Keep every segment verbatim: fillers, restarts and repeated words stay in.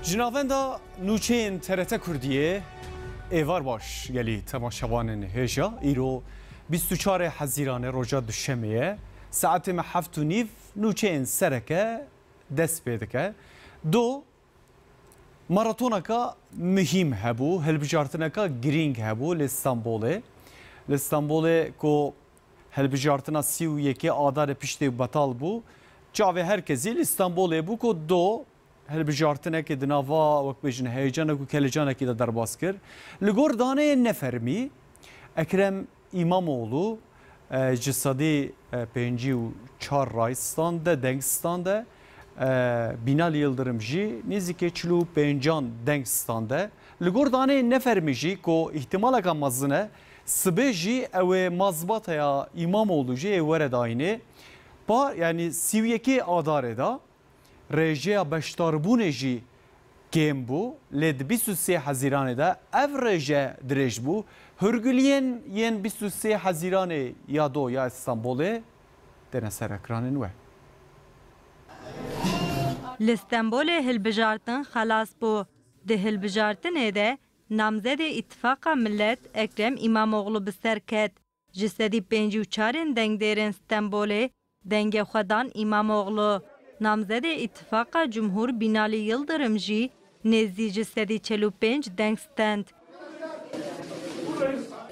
Ji navenda nûçeyên T R T Kurdiyê, êvar baş gelî temaşevanên hêja. Îro bîst û çar Hezîran e, roja Duşemê ye. Saetê me heft û nîv, nûçeyên sereke dest pê dike. Do, maratoneka muhîm hebû, hilbijartineka girîng hebû li Stenbolê. Li Stenbolê ku hilbijartina sî û yekê Adarê piştê betal bû, çavê her kesî li Stenbolê bû ku do hilbijartinekê di nava, wek bêjin, heyecanek û kelecanekî de derbas kir. Li gor daneyên nefermî, Ekrem Îmamoğlu, e, ji sedî, e, pêncî û çar ray stande, deng stande, e, Binali Yildirim jî nêzîkê çil û pêncan deng stande. Li gor daneyên nefermî jî ku îhtimaleka mezin e, sibê jî ew ê mazbateya Îmamoğlu jî ê were dayînê. Pa, yanî sî û yekê Adarê de rêjeya beşdarbûnê jî kêm bû, lê di bîst û sê Hezîranê de ev rêje dirêj bû. Hûrguliyên yên bîst û sê Hezîranê ya do ya Stenbolê têne ser ekranên we. Li Stenbolê hilbijartin xelas bû. Di hilbijartinê de namzedê Îtifaqa Millet Ekrem Îmamoğlu bi ser ket. Ji sedî pêncî û çarên dengdêrên Stenbolê dengê xwe dan Îmamoğlu. Namzedê Îtifaqa Cumhur Binalî Yildirim jî nêzdî ji sedî çil û pênc deng stend.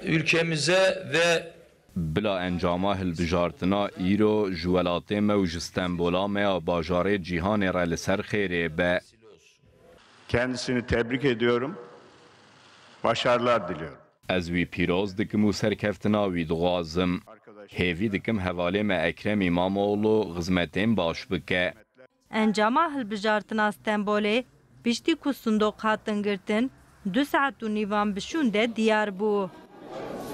Ülkemize ve Bila encama hilbijartina îro ji welatê me û ji Stenbola me ya bajarê cîhanê re li ser xêrê be. Kendisini tebrik ediyorum. Başarılar diliyorum. Ez wî pîroz dikim û serkeftina wî dixwazim. Hêvî dikim hevalê me Ekrem Îmamoğlu xizmetên baş bike. Encama hilbijartina Stenbolê piştî ku sindoq hatin girtin, du saet û nîvan bi şûn de diyar bû.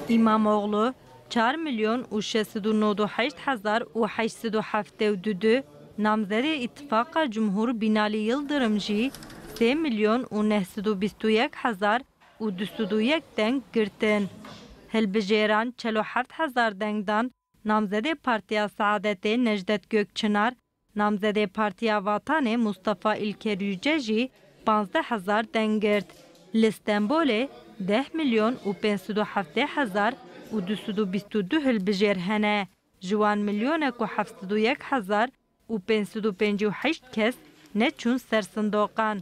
Îmamoğlu çar milyon û şeş sed û nod û heşt hezar û heşt sed û heftê û du, namzedê Îtifaqa Cumhur Binalî Yildirim jî sê milyon û neh sed û bîst û yek hezar û du sed û yek deng girtin. Hilbijêran çil û heft hezar deng dan namzedê Partiya Saadetê Necdet Gökçinar, namzedê Partiya Vatanê Mustafa İlker Yüce jî panzdeh hezar deng girt. Li Stenbolê deh milyon û pênc sed û heftê hezar û du sed û bîst û du hilbijêr hene. Ji wan milyonek û heft sed û yek hezar û pênc sed û pêncî û heşt kes neçûn ser sindoqan.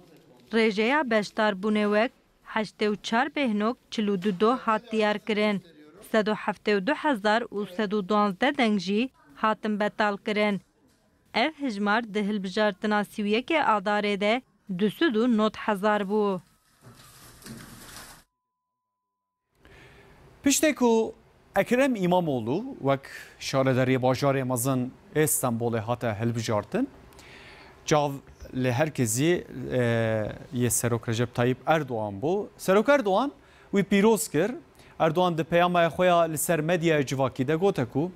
Rêjeya beşdarbûnê wek heştê û çar bêhnok, çil û du do hat diyar kirin. Sed û heftê û du hezar û sed û duwazdeh deng jî hatin betal kirin. Ev hijmar di hilbijartina sî û yekê Adarê de du sed û nod hezar bû. Piştê ku Ekrem Îmamoğlu wek şaredariyê bajarê mezin ê Stenbolê hate hilbijartin, çav li her kesî, e, yê Serok Recep Tayyip Erdoğan bû. Serok Erdoğan wî pîroz kir. Erdoğan di peyama xwe ya li ser medyaya civakî de gote ku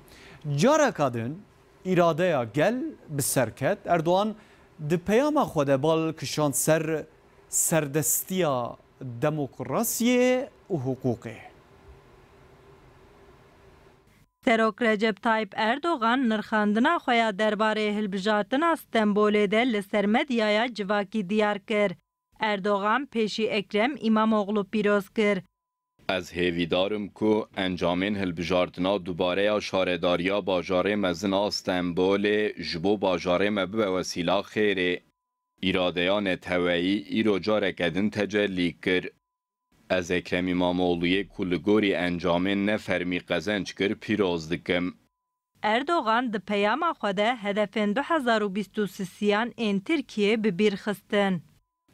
careka din îradeya gel bi ser ket. Erdoğan di peyama xwe de bal kişand ser serdestiya demokrasiyê û hiqûqê. Serok Recep Tayyip Erdoğan nirxandina xwe ya derbarê hilbijartina Stenbolê de li ser medyaya civakî diyar kir. Erdoğan pêşî Ekrem Îmamoğlu pîroz kir. Ez hêvîdar im ku encamên hilbijartina dubare ya şaredariya bajarê mezin a Stenbolê ji bo bajarê me bibe wesîla xêrê. Îradeya neteweyî îro careke din tecellî kir. Ez Ekrem Îmamoğluyê ku li gorî encamên ne fermî qezenc kir, pîroz dikim. Erdogan di peyama xwe de hedefên du hezar û bîst û sisiyan ên Tirkiyê bi bîr xistin.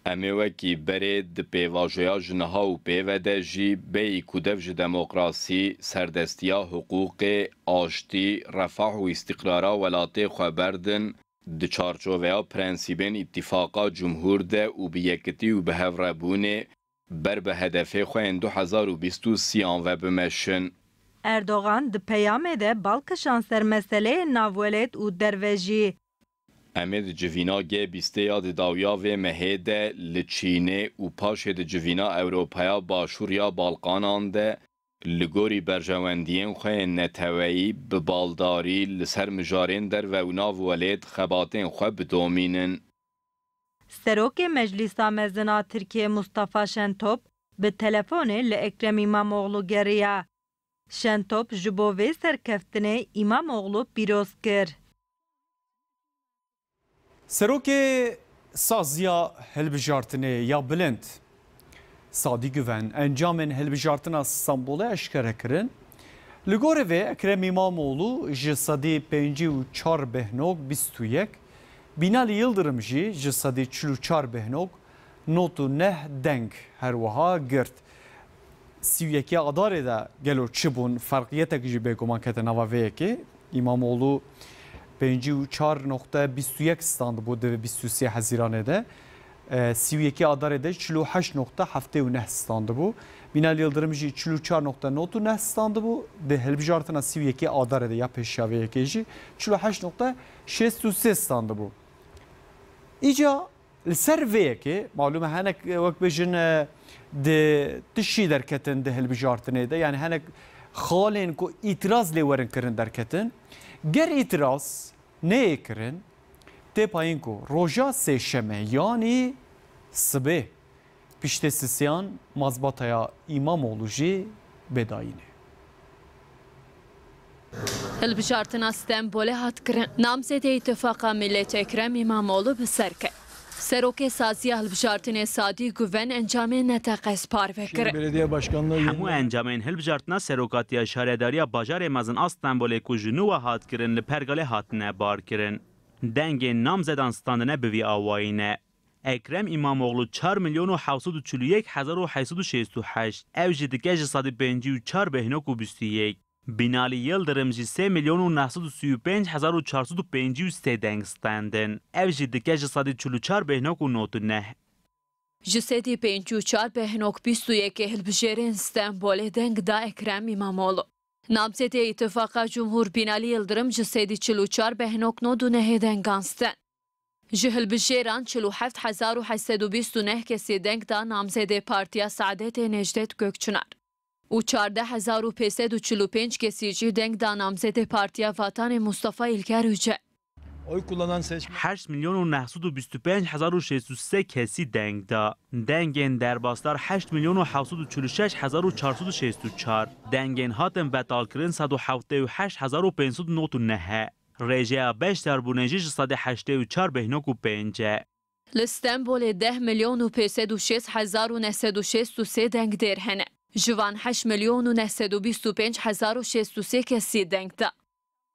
Em ê wekî berê di pêvajoya ji niha û pê ve de jî bêyî ku dev ji demokrasî, serdestiya hiqûqê, aştî, refah û îstîqrara welatê xwe berdin, di çarçoveya prensîbên Îtîfaqa Cumhûr de û bi yekitî û bi hevrebûnê ber bi hedefê xwe yên du hezar û bîst û sî an ve bimeşin. Erdogan di peyamê de bal kişand ser meseleyên navwelêt û derve jî. Em ê di civîna G bîstê ya di dawiya vê mehê de li Çînê û paşê di civîna Ewropaya Başûr ya Balkanan de li gorî berjewendiyên xwe yên neteweyî bi baldarî li ser mijarên derve û navwelêt xebatên xwe bidomînin. Serokê Meclîsa Mezin a Tirkiyê Mustafa Şentop bi telefonê li Ekrem Îmamoğlu geriya. Şentop ji bo vê serkeftinê Îmamoğlu pîroz kir. Serokê Saziya Hilbijartinê ya Bilind, Sadî Guven, encamên hilbijartina Stenbolê eşkere kirin. Li gorî vê, Ekrem Îmamoğlu ji sedî pêncî û çar bêhnog bîst û yek, Binalî Yildirim jî ji sedî çil û çar bêhnog nod û neh deng her wiha girt. Sî û yekê Adarê de gelo çi bûn? Ferqiyetek jî bêguman kete nava vê yekê. Îmamoğlu pêncî û çar noqte bîst û yek standibû di bîst û sê Hezîranê de. E, sî û yekê Adarê de çil û heşt noqte heftê û neh standibû. Binalî Yildirim jî çil û çar noqte nod û neh standibû. Di hilbijartina sî û yekê Adarê de ya pêşiya vê yekê jî çil û heşt noqte şêst û sê standibû. Îca li ser vê yekê, malûm e, hinek, e, wek bêjin, e, di tişî derketin di hilbijartinê de, yani hinek xalên ku îtiraz lê werin kirin derketin. Ger îtiraz neyê kirin, tê payîn ku roja sêşemê, yanî sibê, piştê sisêyan mazbataya Îmamoğlu jî bê dayînê. Hilbijartina Stenbolê hat kirin. Namzêdê Îtifaqa Millet Ekrem Îmamoğlu bi ser ket. Serokê Saziya Hilbijartinê Sadî Guven encamên neteqez parve kirin. Belediye Başkanlığı Hemû encamên hilbijartina serokatiya şaredariya bajarê mezin a Stenbolê ku ji nû ve hat kirin li Pergalê hatine bar kirin. Dengên namzedan standine bi vî awayî ne. Ekrem Îmamoğlu çar milyon û heft sed û çil û yek hezar û heşt sed û şêst û heşt, ew jî dike ji sedî pêncî û çar bêhnok û bîst û yek. Binalî Yildirim jî sê milyon û neh sed û sî û pênc hezar û çar sed û pêncî û sê deng standin, ew jî dike ji sedî çil û çar bêhnok û nod û neh. Ji sedî pêncî û çar bêhnok bîst û yekê hilbijêrên Stenbolê deng da Ekrem Îmamoğlu. Namzêdê Îtifaqa Cumhur Binalî Yildirim ji sedî çil û çar bêhnok nod û nehê dengan stand. Ji hilbijêran çil û heft hezar û heşt sed û bîst û neh kesî deng da namzêdê Partiya Saadetê Necdet Gökçinar û çardeh hezar û pênc sed û çil û pênc kesî jî deng da namzêdê Partiya Vatanê Mustafa Îlker Ucel. Oy kullanan seçmen Heşt milyon û neh sed û bîst û pênc hezar û şêst û sê kesî deng da. Dengên derbasdar heşt milyon û heft sed û çil û şeş hezar û çar sed û şêst û çar. Dengên hatin betalkirin sed û heftê û heşt hezar û pênc sed û nod û neh e. Rêjeya beşdarbûnê jî ji sedê heştê û çar bêhnok û pênc e. Li Stenbolê deh milyon û pênc sed û şêst hezar û neh sed û şêst û sê dengdêr hene. Ji van heşt milyon û neh sed û bîst û pênc hezar û şêst û sê kesî deng da.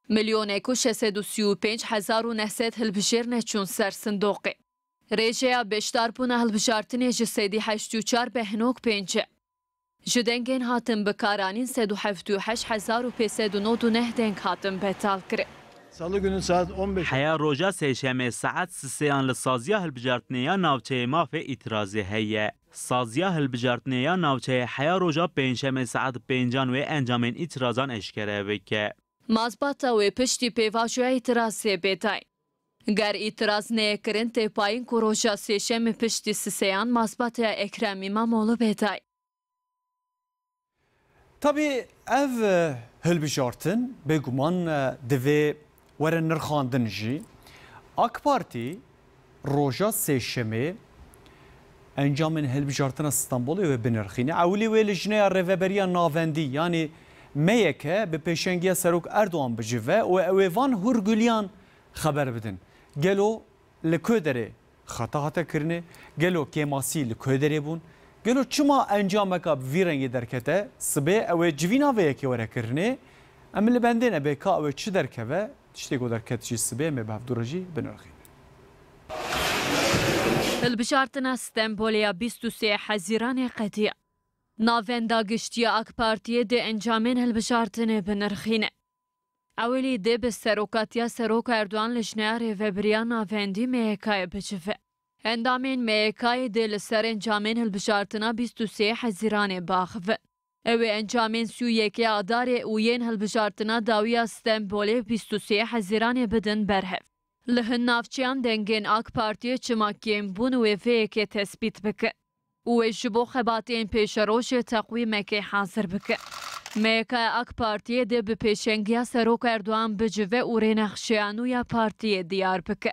Milyonek û şeş sed û sî û pênc hezar û neh sed hilbijêr neçûn ser sindoqê. Rêjeya beşdarbûna hilbijartinê ji sedî heştê û çar bêhnok pênc e. Ji dengên hatin bikaranîn sed û heftê û heşt hezar û pênc sed û nod û neh deng hatin betalkirin. Salı günü saat on beş. Heya roja sêşemê saet sisêyan li saziya hilbijartinê ya navçeyê mafê îtirazê heye. Saziya hilbijartinê ya navçeyê heya roja pêncşemê saet pêncan wê encamên îtirazan eşkere bike. Mazbata wê piştî pêvajoya îtirazê bê dayîn. Ger îtiraz neyê kirin tê payîn ku roja sêşemê piştî sisêyan mazbataya Ekrem Îmamoğlu bê dayîn. Tabî ev, e, hilbijartin bêguman, e, divê were nirxandin jî. AK Partî roja sêşemê encamên hilbijartina Stenbolê wê binirxîne. Ewilî wê lijneya rêveberiya navendî, yanî M Y K, bi pêşengiya Serok Erdogan bicive û ew ê van hûrgiliyan xeber bidin. Gelo li ku derê xeta hate kirinê? Gelo kêmasî li ku derê bûn? Gelo çima encameka bi vî rengê derkete? Sibê ew ê civîna vê yekê were kirinê? Em li bendê ne bê ka ew ê çi derkeve, tiştê ku derket jî sibê em ê bi hevdû re jî binirxînin. Hilbijartina Stenbolê ya bîst û sê Hezîranê qediya. Navenda giştî ya AK Partiyê dê encamên hilbijartinê binirxîne. Ewilî dê bi serokatiya Serok Erdogan lijneya rêvebiriya navendî M Y K'ê bicive. Endamên M Y K'ê dê li ser encamên hilbijartina bîst û sê Hezîranê biaxivin. Ew ê encamên sî û yekê Adarê û yên hilbijartina dawî ya Stenbolê bîst û sê Hezîranê bidin berhev. Li hin navçeyan dengên AK Partiyê çima kêm bûn wê vê yekê tespît bikin û wê ji bo xebatên pêşerojê teqwîmekê hazir bikin. M Y K ya AK Partiyê dê bi pêşengiya Serok Erdogan bicive û rênexşeya nû ya partiyê diyar bike.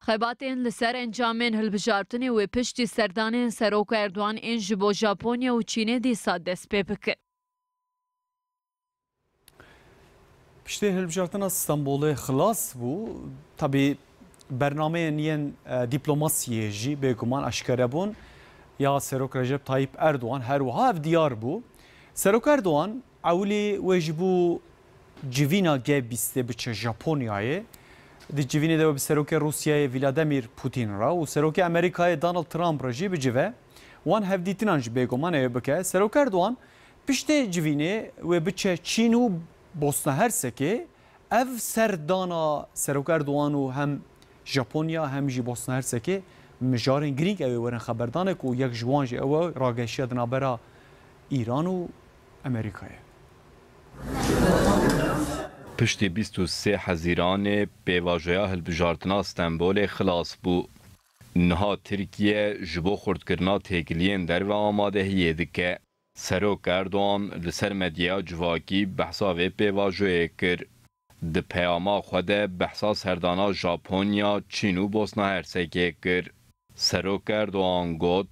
Xebatên li ser encamên hilbijartinê wê piştî serdanên Serok Erdogan ên ji bo Japonya û Çînê dîsa dest pê bikin. Piştê hilbijartina Stenbolê xilas bû. Tabî bernameyên yên, e, dîplomasiyê jî bêguman eşkere bûn. Ya Serok Recep Tayyip Erdogan her wiha ev diyar bû. Serok Erdogan ewilî wê ji bo civîna G bîstê biçe Japonyayê. Di civînê de wê bi Serokê Rûsyayê Vladimir Putin re û Serokê Amerîkayê Donald Trump re jî bicive. Wan hevdîtinan jî bêguman ê bike. Serok Erdogan piştê civînê wê biçe Çîn û Bosna Hersekê. Ev serdana Serok Erdogan û hem Japonya hem jî Bosna Hersekê mijarên girîng ew ê werin xeberdanê ku yek ji wan jî ew e rageşiya di navbera Îran û Amerîkayê. Piştî bîst û sê Hezîranê pêvajoya hilbijartina Stenbolê xilas bû. Niha Tirkiye ji bo xurtkirina têkiliyên derve amadehiyê dike. Serok Erdogan li ser medyaya civakî behsa vê pêvajoyê kir. Di peyama xwe de behsa serdana Japonya, Çîn û Bosna Hersekê kir. Serok Erdogan got,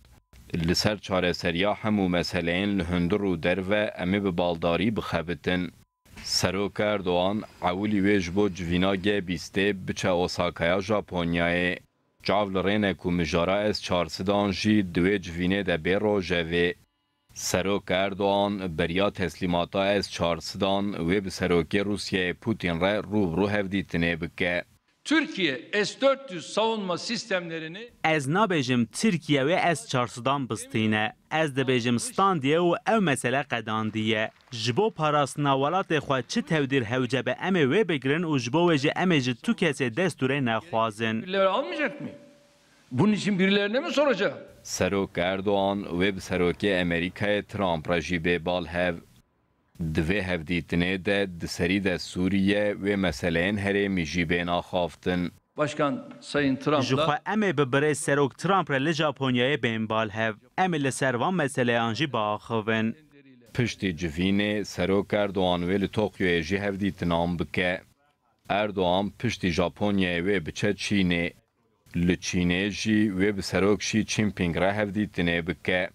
li ser çareseriya hemû meseleyên li hundir û derve em ê bi baldarî bixebitin. Serok Erdogan ewilî wê ji bo civîna G bîstê biçe Osakaya Japonyayê. Çav li rê ne ku mijara S çar sedan jî di wê civînê de bê rojevê. Serok Erdogan beriya teslîmata S çar sedan wê bi Serokê Rûsyayê Putin re rû bi rû hevdîtinê bike. Türkiye S dört yüz savunma sistemlerini Ez nabêjim Tirkiye wê S çar sedan bistîne. Ez dibêjim standiye û ew mesele qedandiye. Ji bo parastina welatê xwe çi tewdîr hewce be em ê wê bigirin û ji bo wê jî em ê ji tu kesê destûrê nexwazin. Birileri almayacak mıyım? Bunun için birilerine mi soracağım? Serok Erdogan wê bi Serokê Amerîkayê Trump re jî bê bal hev. Di vê hevdîtinê de di serî de Sûriye wê meseleyên herêmî jî bên axaftin. Başkan Sayın Trump'la Ji xwe em ê bi birêz Serok Trump re li Japonyayê bên bal hev. Em ê li ser van meseleyan jî biaxivin. Piştî civînê Serok Erdogan wê li Tokyoyê jî hevdîtinan bike. Erdogan piştî Japonyayê wê biçe Çînê. Li Çînê jî wê bi Serok Xi Jinping re hevdîtinê bike.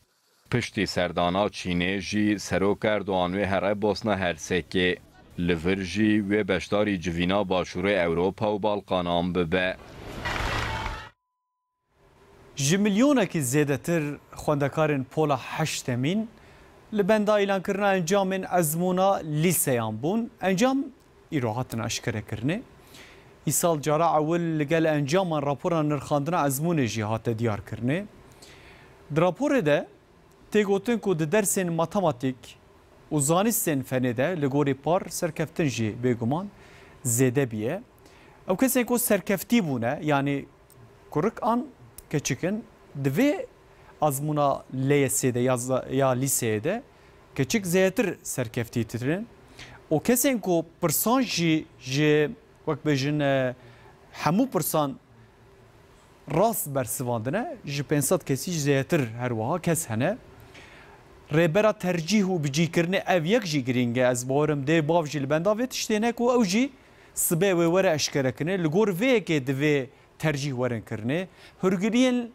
Piştî serdana Çînê jî Serok Erdogan wê here Bosna Hersekê. Li vir jî wê beşdarî civîna Başûrê Ewropa û Balkanan bibe. Ji milyonekî zêdetir xwendekarên pola heştemîn li benda îlankirina encamên ezmûna lîseyan bûn. Encam îro hatin eşkerekirinê. Îsal cara ewil li gel encaman rapora nirxandina ezmûnê jî hate diyarkirinê. Di raporê de tê gotin ku di dersên matematîk û zanistên fenê de li gorî par serkeftin jî bêguman zêde bûye. Ew kesên ku serkeftî bûne, yanî kurik an keçik in, di vê azmûna L Y S'ê de ya za-, ya lîseyê de keçik zêdetir serkeftîtir in. Û kesên ku pirsan jî ji, wek bêjin, e, hemû pirsan rast bersivandine, ji pênc sed kesî zêdetir her wiha kes hene. Rêbera tercîh û bicîkirinê ev yek jî girîng e. Ez bawerim dê bav jî li benda vê tiştê ne ku ew jî sibê wê were eşkerekirinê. Li gor vê yekê divê tercîh werin kirinê. Hûrgiliyên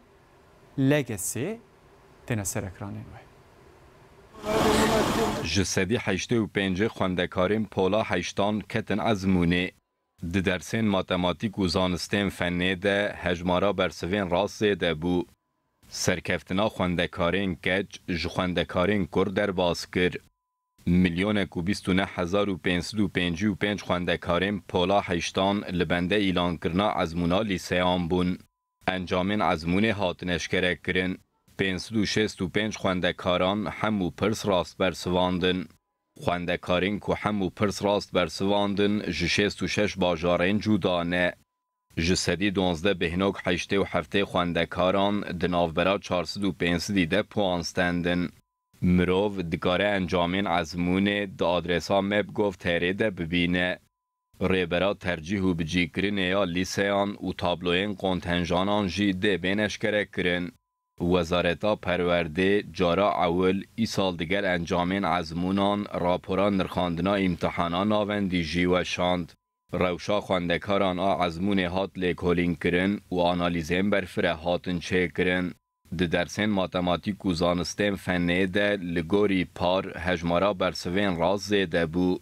L G S'ê têne ser ekranên we. Ji sedî heştê û pêncê xwendekarên pola heştan ketin ezmûnê. Di dersên matematîk û zanistên fenê de hejmara bersivên rast zêde bû. Serkeftina xwendekarên keç ji xwendekarên kur derbas kir. Milyonek û bîst û neh hezar û pênc sed û pêncî û pênc xwendekarên pola heştan li bende îlankirina ezmûna lîseyan bûn. Encamên ezmûnê hatin eşkerekirin. Pênc sed û şêst û pênc xwendekaran hem û pirs rast bersivandin. Xwendekarên ku hem û pirs rast bersivandin ji şêst û şeş bajarên cuda ne. Ji sedî donzdeh bêhnok heştê û heftê xwendekaran di navbera çar sed û pênc sedî de puan stendin. Mirov dikare encamên ezmûnê di adresa meb gov T R de bibîne. Rêbera tercîh û bicîkirinê ya lîseyan û tabloyên kontenjanan jî dê bên eşkerekirin. Wezareta Perwerdê cara ewil îsal digel encamên ezmûnan rapora nirxandina îmtihana navendî jî weşand. Rewşa xwendekaran a ezmûnê hat lêkolînkirin û analîzên berfireh hatin çêkirin. Di dersên matematîk û zanistên fennê de li gorî par hejmara bersivên rast zêde bû.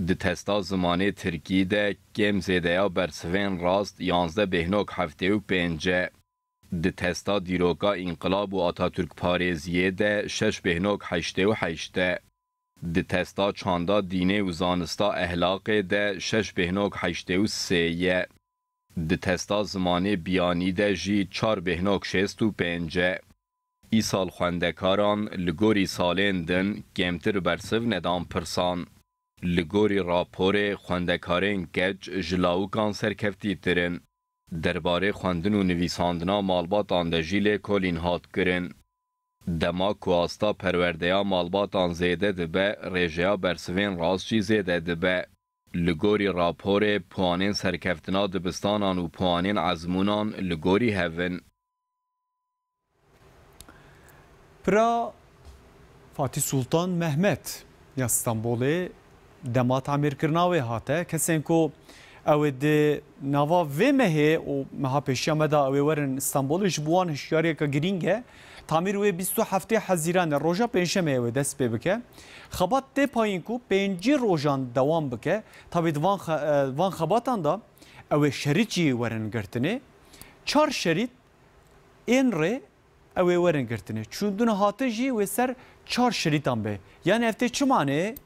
Di testa zimanê tirkî de kêm zêdeya bersivên rast yanzdeh bêhnok heftê û pênc e. Di testa dîroka înqilab û Atatürk parêziyê de şeş bêhnok heştê û heşt e. Di testa çanda dînê û zanista ehlaqê de şeş bêhnok heştê û sê ye. Di testa zimanê biyanî de jî çar bêhnok şêst û pênc e. Îsal xwendekaran li gorî salên din kêmtir bersiv nedan pirsan. Li gorî raporê xwendekarên keç ji lawikan serkeftîtir in. Derbarê xwendin û nivîsandina malbatan de jî lêkolîn hat kirin. Dema ku asta perwerdeya malbatan zêde dibe, rêjeya bersivên rast jî zêde dibe. Li gorî raporê, puanên serkeftina dibistanan û puanên ezmûnan li gorî hev in. Pira Fatih Sultan Mehmet ya Stenbolê dema tamîrkirina wê hate. Kesên ku ew ê di nava vê mehê û meha pêşiya me de ew ê werin Stenbolê, ji bo wan hişyariyeke girîng e. Tamîr wê bîst û heftê Hezîran e, roja Pêncşemê ew ê dest pê bike. Xebat tê payîn ku pêncî rojan dewam bike. Tabî di van xe-, e, van xebatan de ew ê şerît jî werin girtinê. Çar şerît ên rê ew ê werin girtinê. Çûndin û hatin jî wê ser çar şerîtan be. Yanî ev tê çi manê?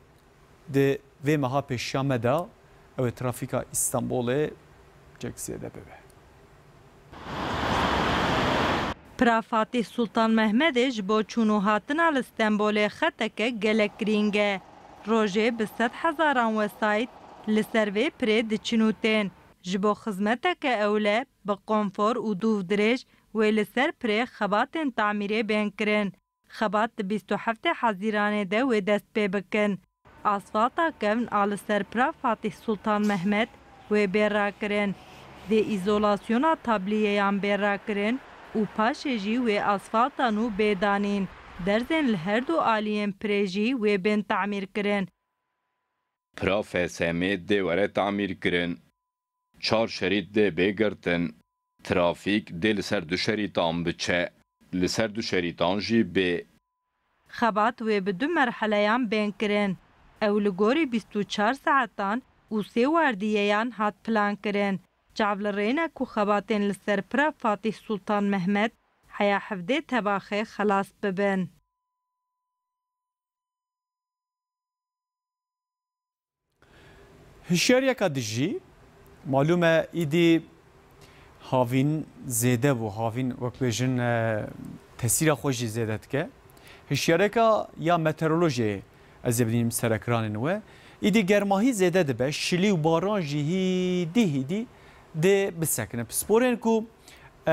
Di vê meha pêşiya me de ew ê trafîka Îstanbulê cek zêde bibe. Pira Fatih Sultan Mehmedê ji bo çûn û hatina li Stenbolê xeteke gelek girîng e. Rojê bi sed hezaran wesayît li ser vê pirê diçin û tên. Ji bo xizmeteke ewle bi konfor û dûv dirêj wê li ser pirê xebatên tamîrê bên kirin. Xebat di bîst û heftê Hezîranê de wê dest pê bikin. Asfalta kevn a li ser pira Fatih Sultan Mehmet wê bê rakirin. Dê îzolasyona tabliyeyan bê rakirin û paşê jî wê asfalta nû bê danîn. Derzên li her du aliyên pirê jî wê bên tamîr kirin. Pira F S M'ê dê were tamîr kirin. Çar şerît dê bê girtin. Trafîk dê li ser du şerîtan biçe. Li ser du şerîtan jî bê. Xebat wê bi du merheleyan bên kirin. Ew li gorî bîst û çar saetan û sê wardiyeyan hat plankirin. Çav li rê ne ku xebatên li ser pira Fatih Sultan Mehmet heya hevdê Tebaxê xelas bibin. Hişyariyeka dijî, malûm e, îdî havîn zêde bû, havîn wek bêjin, e, tesîra xwe jî zêde dike. Hişyariyeka ya meteorolojiyê ez ê bidînim serekranên we. Îdî germahî zêde dibe, şilî û baran jî hîdî hîdî dê bisekine. Pisporên ku, e,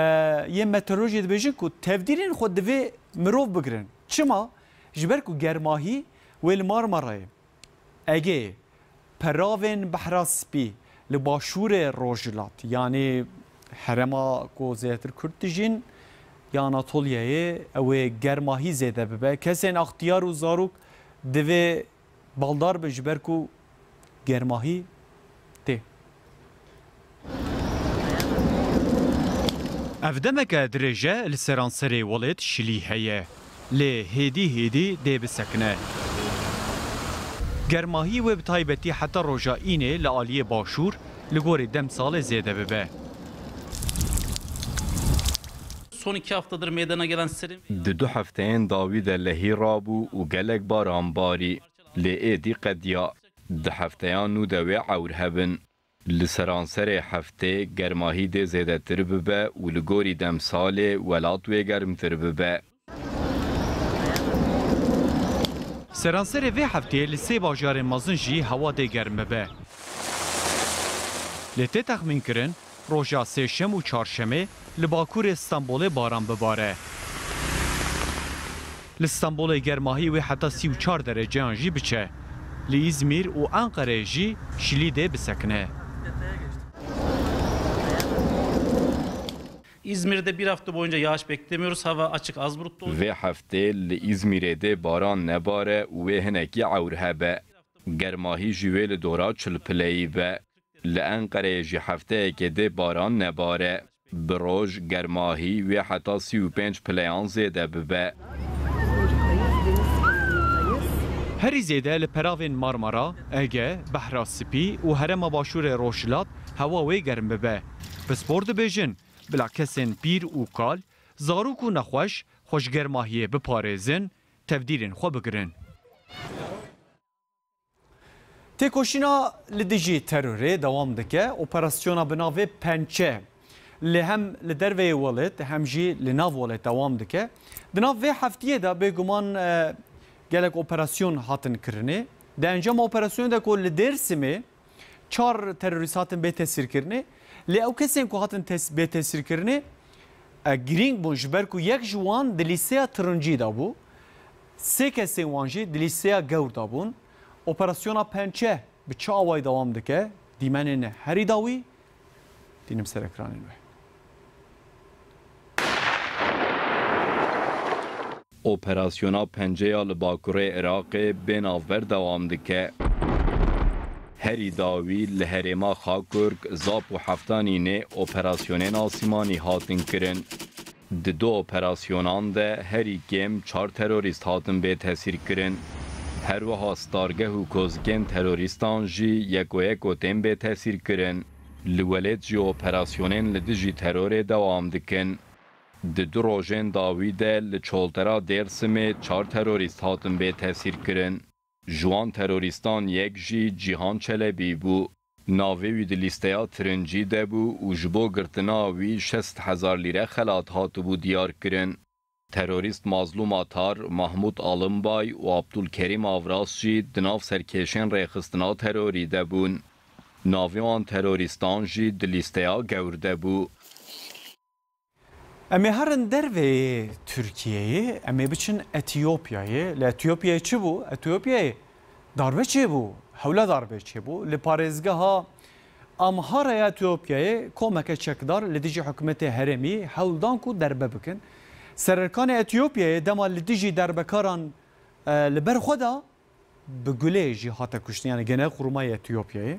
yên meteorolojiyê dibêjin ku tevdîrên xwe divê mirov bigirin. Çima? Ji ber ku germahî wê li Marmarayê, Egeyê, peravên Behra Spî li başûrê rojhilat, yanî herêma ku zêdetir Kurd dijîn ya Anatoliyayê, ew ê germahî zêde bibe. Kesên extiyar û zarok divê baldar bin ji ber ku germahî tê. Ev demeke dirêj e, li seranserê welêt şilî heye, lê hêdî hêdî dê bisekine. Germahî wê bi taybetî heta roja înê li aliyê başûr li gorî demsalê zêde bibe. Son iki haftadır meydana gelen serin Di du hefteyên dawî de lehî rabû û gelek baran barî, lê êdî qediya. Di hefteya nû de wê ewr hebin. Li seranserê heftê germahî dê zêdetir bibe û li gorî demsalê welat wê germtir bibe. Seranserê vê heftê li sê bajarên mezin jî hewa dê germ bibe. Lê tê texmînkirin, roja sêşem û çarşemê li bakurê Stenbolê baran bibare. Li Stenbolê germahî wê heta sî û çar dereceyan jî biçe. Li Îzmîr û Enqereyê jî şilî dê bisekine. İzmir'de bir hafta boyunca yağış beklemiyoruz. Hava açık, az bulutlu olacak. Vê heftê li Îzmîrê dê baran nebare û wê hinekî ewr hebe. Germahî jî wê li dora çil pileyî be. Li Enqereyê jî hefteyekê dê baran nebare. Bi roj germahî wê heta sî û pênc pileyan zêde bibe. Herî zêde li peravên Marmara, Ege, Behra Spî û Herêma Başûrê Rojhilat hewa wê germ bibe. Pispor dibêjin, bila kesên pîr û kal, zarok û nexweş xwe ji germahiyê biparêzin, tevdîrên xwe bigirin. Têkoşîna li dijî terorê dewam dike. Operasyona bi navê Pençe li hem li derveyê welêt hem jî li nav welêt dewam dike. Di nav vê heftiyê de bêguman, e, gelek operasyon hatin kirinê. Di encama operasyonê de ku li Dêrsimê çar terorîst hatin bê tesîrkirinê. Lê ew kesên ku hatin tes-, bê tesîrkirinê, e, girîng bûn, ji ber ku yek ji wan di lîsteya tirincî de bû. Sê kesên wan jî di lîsteya gewr de bûn. Operasyona Pençe bi çi awayî dewam dike? Dîmenên herî dawî tînim ser ekranên we. Operasyona Penceya li bakurê Iraqê bê navber dewam dike. Herî dawî li herêma Xakurk, Zap û Heftanînê operasyonên asîmanî hatin kirin. Di du operasyonan de herî kêm çar terorîst hatin bê tesîrkirin. Her wiha stargeh û kozikên terorîstan jî yeko yeko tên bê tesîrkirin. Li welêt jî operasyonên li dijî terorê dewam dikin. Di du rojên dawî de li çoltera Dêrsimê çar terorîst hatin bê tesîrkirin. Ji wan terorîstan yek jî Cîhan Çelebî bû. Navê wî di lîsteya tirincî de bû û ji bo girtina wî şêst hezar lîre xelat hatibû diyarkirin. Terorîst Mazlûm Atar, Mahmûd Alimbay û Abdulkerîm Avras jî di nav serkêşên rêxistina terorî de bûn. Navê wan terorîstan jî di lîsteya gewr de bû. Em ê herin derveyê Tirkiyeyê, em ê biçin Etiyopyayê. Li Etiyopyayê çi bû? Etiyopyayê darbe çêbû, hewla darbe çêbû. Li parêzgeha Amharaya Etiyopyayê komeke çekdar li dijî hikûmetê herêmî hewl dan ku derbe bikin. Sererkanê Etiyopyayê dema li dijî derbekaran, e, li ber xwe da, bi gulê jî hate kuştin, yani Genelkurmay Etiyopyayê.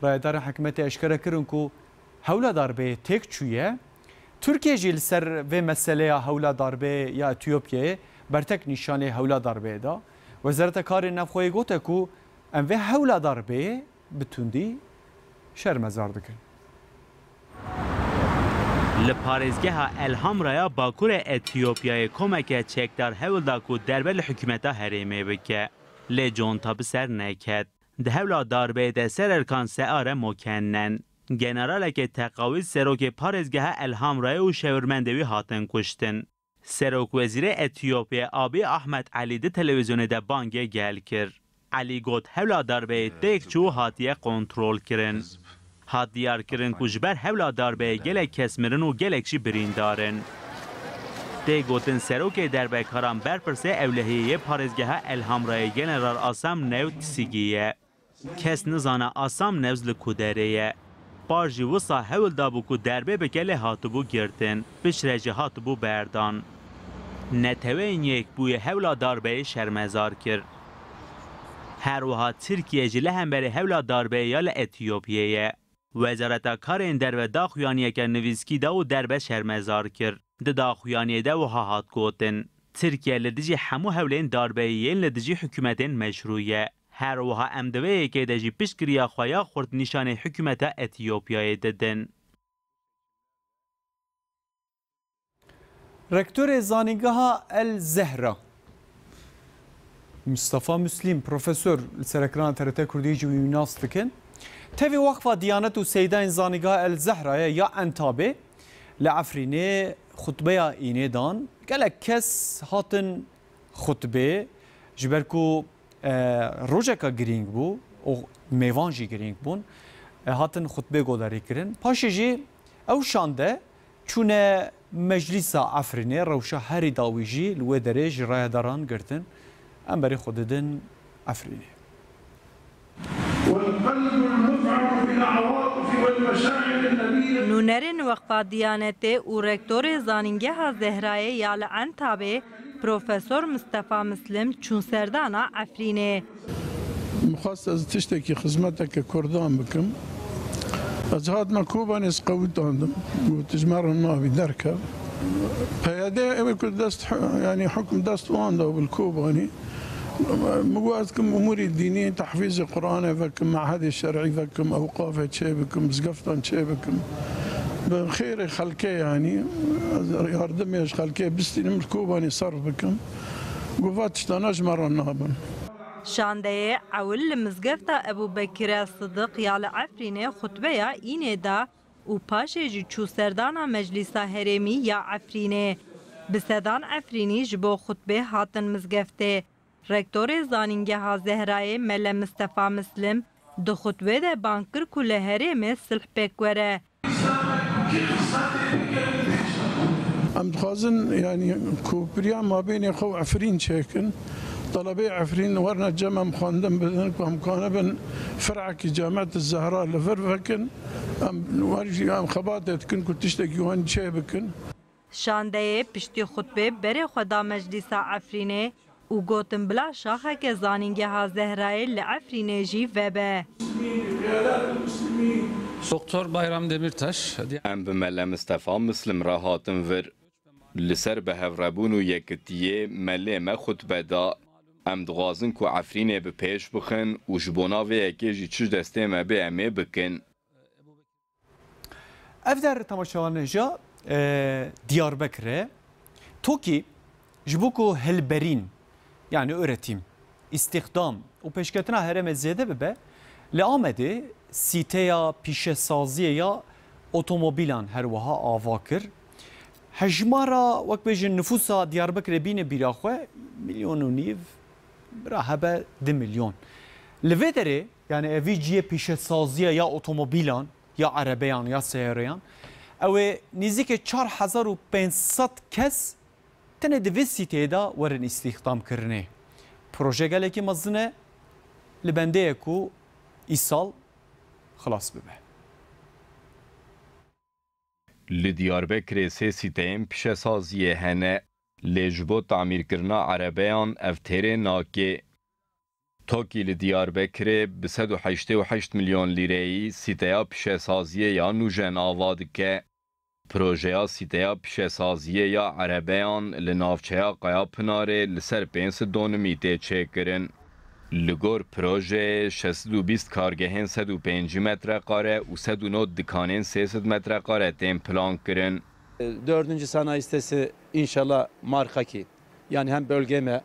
Rayedarên hikûmetê eşkere kirin ku hewla darbeyê têk çûye. Tirkiye jî li ser vê meseleya hewla darbeyê ya Etiyopyayê bertek nîşanê hewla darbeyê da. Wezareta Karên Navxweyê gote ku em vê hewla darbeyê bi tundî şermezar dikin. Li parêzgeha El Hamraya bakurê Etiyopyayê komeke çekdar hewl da ku derbe li hikûmeta herêmê bike. Lê conta bi ser neket. Di hewla darbeyê de sererkan Seare Mokennen, generalekê teqawîz serokê parêzgeha El Hamrayê û şewirmendê wî hatin kuştin. Serokwezîrê Etiyopyayê Abiy Ahmed Elî di televîzyonê de bangê gel kir. Elî got, hewla darbeyê têk çû û hatiye kontrolkirin. Hat diyarkirin ku ji ber hewla darbeyê gelek kes mirin û gelek jî birîndar in. Tê gotin serokê derbekaran berpirsê ewlehiyê yê parêzgeha El Hamrayê General Asam Newt Sigî ye. Kes nizane Asam Newz li ku derê ye. Par jî wisa hewl dabû ku derbê bike lê hatibû girtin, piştre jî hatibû berdan. Neteweyên Yekbûyî hewla darbeyê şermezar kir. Her wiha Tirkiye jî li hemberî hewla darbeyê ya li Etiyopyê ye. Wezareta Karên Derve daxuyaniyeke nivîskî da û derbe şermezar kir. Di daxuyaniyê de wiha hat gotin, Tirkiye li dijî hemû hewlên darbeyî yên li dijî hikûmetên meşrû ye. Her wiha em di vê yekê de jî piştgiriya xwe ya xurt nîşanê hikûmeta Etiyopyayê didin. Rektorê Zanîngeha El Zehra, Mustafa Muslîm, profesor, li ser ekrana T R T Kurdî jî wî nas dikin. Tevî Weqfa Diyanet û Seydayên Zanîngeha El Zehrayê ya Entabê li Efrînê xutbeya înê dan. Gelek kes hatin xutbê, ji ber ku, e, rojeka girîng bû û mêvan jî girîng bûn, e, hatin xutbê guhdarî kirin. Paşê jî ew şande çûne Meclîsa Efrînê, rewşa herî dawî jî li wê derê ji rayedaran girtin. Em berê xwe didin Efrînê. والقلب المفعم بالعواطف والمشاعر النبيلة. Nûnerên Weqfa Diyanetê û Rektorê Zanîngeha Zehrayê ya li Entabê, Profesor Mistefa Mislim çûn serdana Efrînê. Min xwest ez tiştekî xizmeteke Kurdan bikim. Ez hatime Kobanê, ez qewitandin. Got, ji me re nabî derkev. P Y D ew ê ku dest, yanî hukm dest wan da bil Kobanê. Min got, ez kim umûrê dînî, tehfîzê Qur'anê vekim, mehedê şer'î vekim, ewqafê çê bikim, mizgeftan çê bikim. Bi xêrê xelkê, yanî, ez yardimê ji xelkê bistînim, li Kobanê serf bikim. Got, va tiştana ji me re nabin. Şandeyê ewil li mizgefta Ebû Bekire Sidiq ya li Efrînê xutbeya înê da û paşê jî çû serdana Meclîsa Herêmî ya Efrînê. Bi sedan Efrînî ji bo xutbê hatin mizgeftê. Rektorê Zanîngeha Zehrayê Mele Mistefa Mislim di xutbê de bang kir ku li herêmê silh pêk were. Em dixwazin, yanî, ku piriya mabênê xwe û Efrîn çêkin. Telebeyê Efrîn werine cem em xwendin bidin ku em kanibin firekî Camet Zehra li vir vekin. Em wer jî em xebatê dikin ku tiştekî wan çê bikin. Şandeyê piştî xutbê berê xwe da Meclîsa Efrînê û gotin bila şaxeke Zanîngeha Zehrayê li Efrînê jî vebe. Doktor Bayram Demirtaş. Em bi Mele Mistefa Mislim re hatin vir. Li ser bihevrebûn û yekitiyê Melê me xutbe da. Em dixwazin ku Efrînê bi pêş bixin û ji bona vê yekê jî çi ji destê me bê em ê bikin. Ev der temaşevanên hêja, e, Diyarbekir e. TOKÎ ji bo ku hilberîn, yani üretim, îstihdam û pêşketina herêmê zêde bibe, li Amedê sîteya pîşesaziyê ya otomobîlan her wiha ava kir. Hejmara, wek bêjin, nifûsa Diyarbekirê bîne bîra xwe, milyon û nîv, bira hebe du milyon. Li vê derê, yani evî cihê pîşesaziya ya otomobîlan, ya erebeyan, ya seyareyan, ew ê nêzîkî çar hezar û pênc sed kes tenê di vê sîteyê de werin îstihdam kirinê. Proje gelekî mezin e, li bendê ye ku îsal xilas bibe. Li Diyarbekirê sê sîteyên pişesaziyê hene, lê ji bo tamîrkirina erebeyan ev têrê nake. TOKÎ li Diyarbekirê bi sed û heştê û heşt milyon lîreyî sîteya pişesaziyê ya nûjen ava dike. Projeya sîteya pişesaziyê ya erebeyan li navçeya Qayapınarê li ser pênc sed donimî tê çêkirin. Li gor projeyê şeş sed û bîst kargehên sed û pêncî metreqare û sed û nod dikanên sê sed metreqare tên plankirin. Dördüncü sanayi sitesi inşallah markakî. Yani hem bölgê me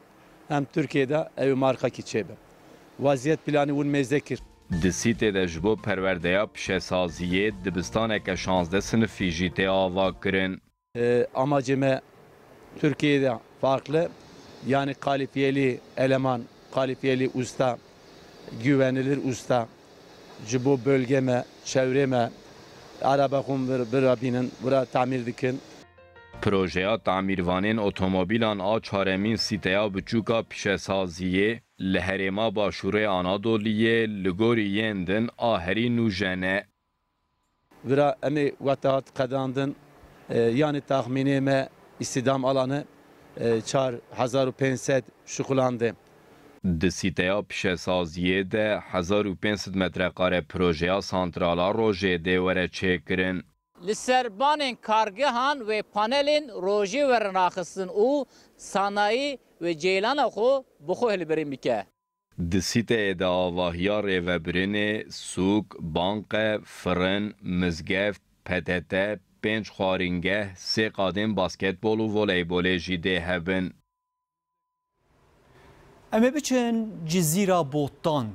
hem Türkiye'de ew markakî çêbe. Vaziyet planî win mêze kir. Di sîtê de ji bo perwerdeya pişesaziyê dibistaneke şazdeh sinifî jî tê ava kirin. E, amacê me Türkiye'de farklı, yani kalifiyeli eleman, kalifiyeli usta, güvenilir usta, ji bo bölgê me, çevrê me, araba xwe vir, vira bînin, vira tamîr dikin. Projeya tamîrvanên otomobîlan a çaremîn sîteya biçûka pişesaziyê li herêma Başûrê Anadoliyê li gorî yên din a herî nûjen e. Vira em ê weta hat qedandin, e, yani taxmînê me îstîdam alanı, e, çar hezar û pênc sed şuxulande. Di sîteya pişesaziyê de hezar û pênc sed metreqare projeya santrala rojê dê were çêkirin. Li ser banên kargehan wê panelên rojê werin raxistin û sanayî wê cêlana xwe bi xwe hilbirîn bike. Di sîteyê de avahiya rêvebirinê, sûk, banqe, firin, mizgeft, P T T, pênc xwaringeh, sê qadên basketbol û voleybolê jî dê hebin. Em ê biçin Cizîra Botan.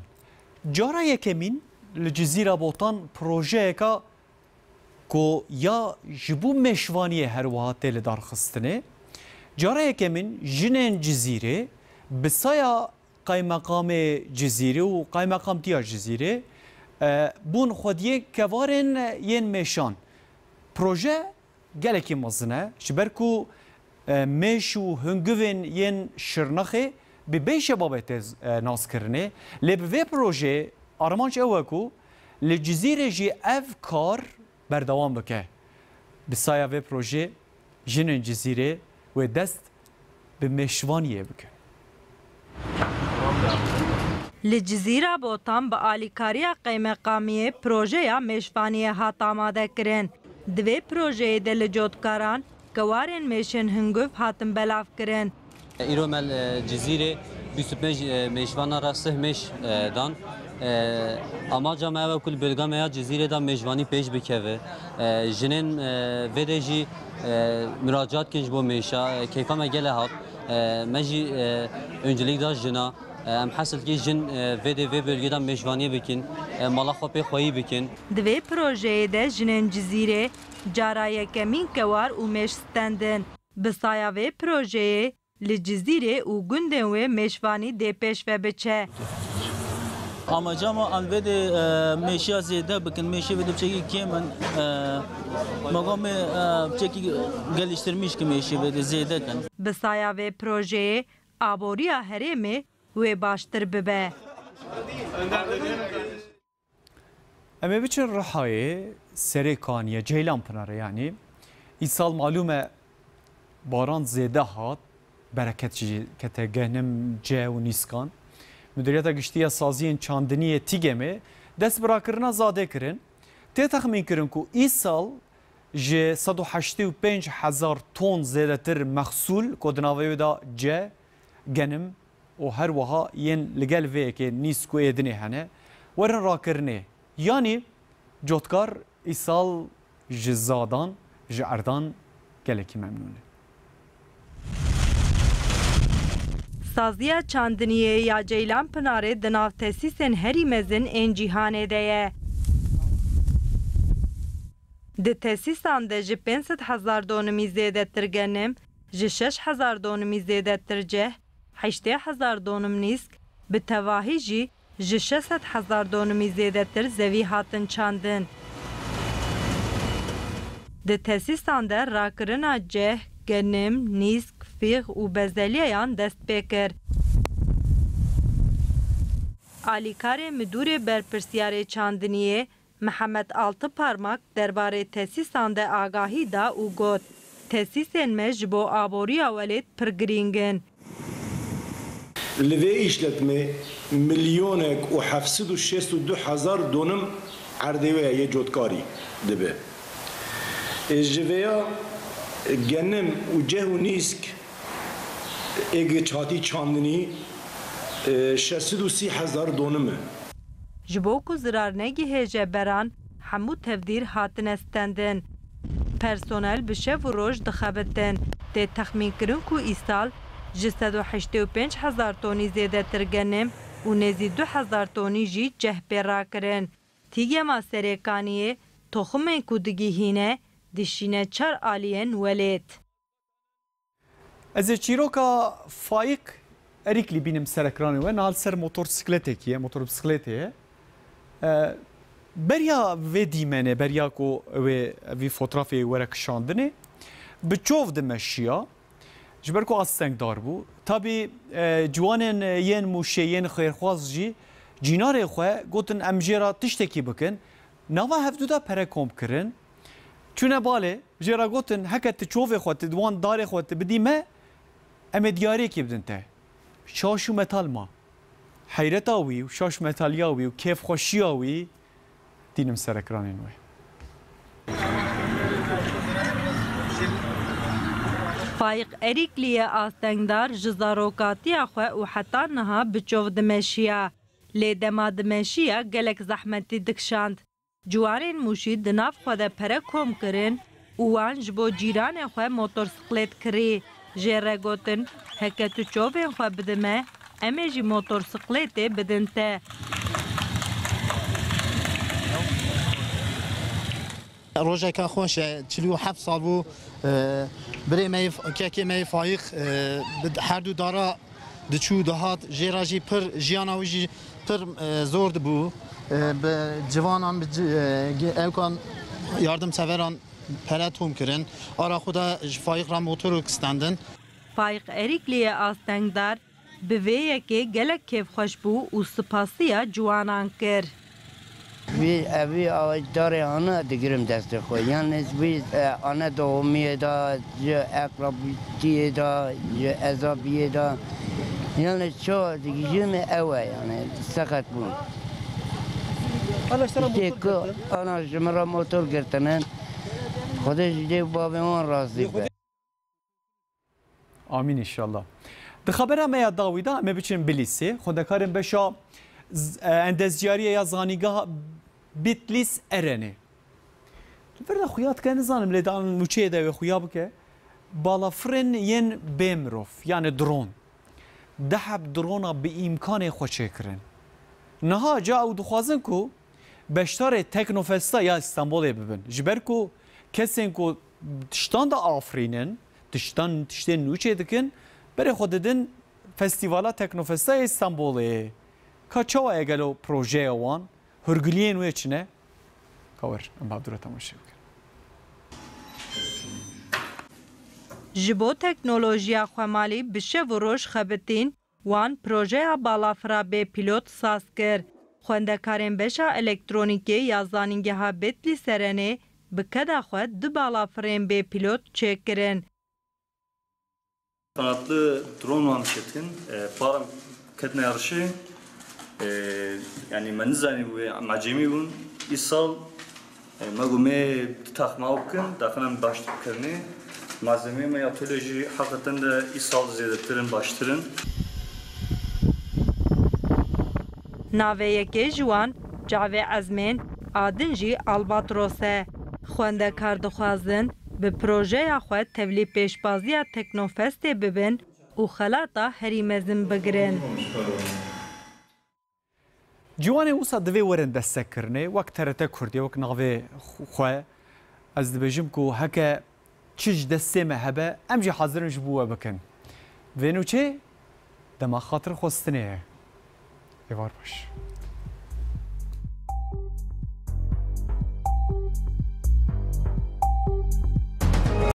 Cara yekemîn li Cizîra Botan projeyeka ku ya ji bo mêşvaniyê her wiha tê lidarxistinê. Cara yekemîn jinên Cizîrê bi saya Qaymeqamê Cizîrê û Qaymeqamtiya Cizîrê, e, bûn xwediyê kevarên yên mêşan. Proje gelekî mezin e, ji ber ku, e, mêş û hingivên yên Şirnexê bi bêşebabê tê, e, naskirinê. Lê bi vê projeyê armanc ew e ku li Cizîrê jî ev kar berdewam bike. Bi saya vê projê jinên Cizîrê wê dest bi mêşvaniyê bikin. Li Cizîra Botan bi alîkariya qeymeqamiyê projeya mêşvaniyê hat amadekirin. Di vê projeyê de li cotkaran kewarên mêşên hinguv hatin belavkirin. Îro me li Cizîrê bîst û pênc, e, mêşvana re sih mêş, e, dan. E, amaca me ew e ku li bölga me ya Cizîrê de mêşvanî pêş bikeve. E, jinên, e, vê de jî, e, muracaat kin ji bo mêşa. E, keyfa me gelek hat. E, me jî, e, öncelik da jina. E, em hesilkî jin, e, vê de vê bölgê de mêşvaniyê bikin, e, mala xwe pê xweyî bikin. Di vê projeyê de jinên Cizîrê cara yekemîn kewar û mêş stendin. Bi saya vê projeyê li Cizîrê û gundên wê mêşvanî dê pêş ve biçe. Amaca me an vê de, e, mêşiya zêde bikin, mêşê vê de piçekî kêm in. E, me got me, e, piçekî geliştirmiş ki mêşê vê de zêde kin. Bi saya vê projeyê aboriya herêmê wê baştir bibe. Em ê biçin Rihayê, Serê Kaniye, Ceylan Pınarı yani. Îsal malûm e baran zêde hat, bereket jî kete genim, ceh û nîskan. Müduriyeta Giştî ya Saziyên Çandiniyê TİGEM'ê dest bi rakirina zadê kirin. Tê texmîn kirin ku îsal ji sed û heştê û pênc hezar ton zêdetir mexsûl ku di navê wê de ceh, genim û her wiha yên li gel vê yekê nîsk û êdinê hene, werin rakirinê. Yanî cotkar îsal ji zadan, ji erdan gelekî memnûn e. Saziya çandiniyê ya Ceylan Pınarê di nav tesîsên herî mezin ên cîhanê de ye. Di tesîsan de ji pênc sed hezar donimî zêdetir genim, ji şeş hezar donimî zêdetir ceh, heştê hezar donim nîsk, bi tevahî jî ji şeş sed hezar donimî zêdetir zevî hatin çandin. Di tesîsan de rakirina ceh, genim, nîsk, fîx û bezeliyeyan dest pê kir. Alîkarê Midûrê Berpirsiyarê Çandiniyê Mihemed Altıparmak derbarê tesîsan de agahî da û got, tesîsên me ji bo aboriya welêt pir girîng in. Li vê îşletmê milyonek û heft sed û şêst û du hezar donim erdê wê yê cotkarî dibe. Ê ji vêya genim û ceh û nîsk ê giçhatî çandinî, e, şeş sed û sî hezar donim e. Ji bo ku zirar negihêje beran, hemû tevdîr hatine stendin. Personel bi şev û roj dixebitin. Tê texmînkirin ku îsal ji sed û heştê û pênc hezar tonî zêdetir genim û nêzî du hezar tonî jî ceh pê rakirin. Tîgema Serêkaniyê toximên ku digihîne, dişîne çar aliyên welêt. Ez ê çîroka Faîq Erîklî bînim ser ekranê we. Niha li ser motorsikletekî ye, motorbisiklêtê ye. E, beriya vê dîmenê, beriya ku wê vî fotrafê were kişandinê, bi çov dimeşiya. Ji ber ku astengdar bû. Tabî, e, ciwanên, e, yên Mûşê, yên xêrxwaz jî cînarê xwe gotin, em jê re tiştekî bikin. Nava hevdû de pere kom kirin. Çûne balê, jê re gotin, heke tu çovê xwe, tu wan darê xwe tu bidî me, em ê diyariyekê bidin te. Şaş û metal ma. Heyreta wî û şaş metaliya wî û kêfxweşiya wî dînim ser ekranên wê. Faîq Erîklî ye astengdar ji zarokatiya xwe û heta niha bi çov dimeşiya. Lê dema dimeşiya gelek zehmetî dikişand. Ciwanên Mûşî di nav xwe de pere kom kirin û wan ji bo cîranê xwe motorsiklêt kirî. Jê re gotin, heke tu çovên xwe bidî me, em ê jî motorsiklêtê bidin te. Rojeka xweş e, çil û heft sal bû, e, birê me yê F-, kekê me yê Faîq, e, bi her du dara diçû dihat, jê re jî pir, jiyana wî jî pir, e, zor dibû. E, bi civanan, bi ci-, e, ge-, ewkan yardimseveran pere tom kirin. Ara xwe de ji Faîq re motorok stendin. Faîq Erîklî ye astengdar, bi vê yekê gelek kêfxweş bû û sipasiya ciwanan kir. Vî, ev vî darê hane digirim destê xwe. Yanî vî, e, ane dohomiyê de, ji eqrabîtiyê de, ji ezabiyê de, Yani çawa digijî me ew e yani seqet bûn. Hala ji te re Tê motor ku girtin. Ana ji min re motor girtinin. Xwedê ji dê û bavê wan razî be. Amîn înşallah. Di xebera me ya dawî de em ê biçin Bilîsê. Xwendekarên beşa z-, e, endezciyariyê ya zanîngeha Bitlîs Erenê. Li vir de xuya dike, nizanim lê di nûçeyê de wê xuya bike. Balafirên yên bê mirov, yani drone. Deh heb drona bi îmkanê xwe çêkirin. Niha ca ew dixwazin ku beşdarê Teknofesta ya Stenbolê bibin. Ji ber ku kesên ku tiştan da afirînin, tiştan, tiştên nû çê dikin, berê xwe didin Festîvala Teknofesta yê Stenbolê. Ka çawa ye gelo projeya wan? Hûrgiliyên wê çi ne? Ka wer, em bi hev dû re temaşe bikin. Ji bo teknolojiya xwemalî bi şev û roj xebitîn, wan projeya balafira bê pîlot saz kir. Xwendekarên beşa elektronîkê ya Zanîngeha Betlî Serenê bi keda xwe du balafirên bê pîlot çêkirin. Qanatlı drone wan çêtin, e, param ketine arşê, e, yani me nizanî wê em ecemî bûn. Îsal, e, me got me du taxma ew bikin, daxin em baştir bikirinê. Malzemeyê me ya tolê jî heqeten de îsal zêdetir in, baştir in. Navê yekê ji wan Cavê Ezmên, a din jî Albatros e. Xwendekar dixwazin bi projeya xwe tevlî pêşbaziya Teknofestê bibin û xelata herî mezin bigirin. Ciwanên wisa divê werin destekkirinê, wek T R T Kurdî, wek navê xwe, ez dibêjim ku heke çi ji destê me hebe, em jî hazir in ji bo we bikin. Vê nûçê dema xatir xwestinê ye. Êvar baş.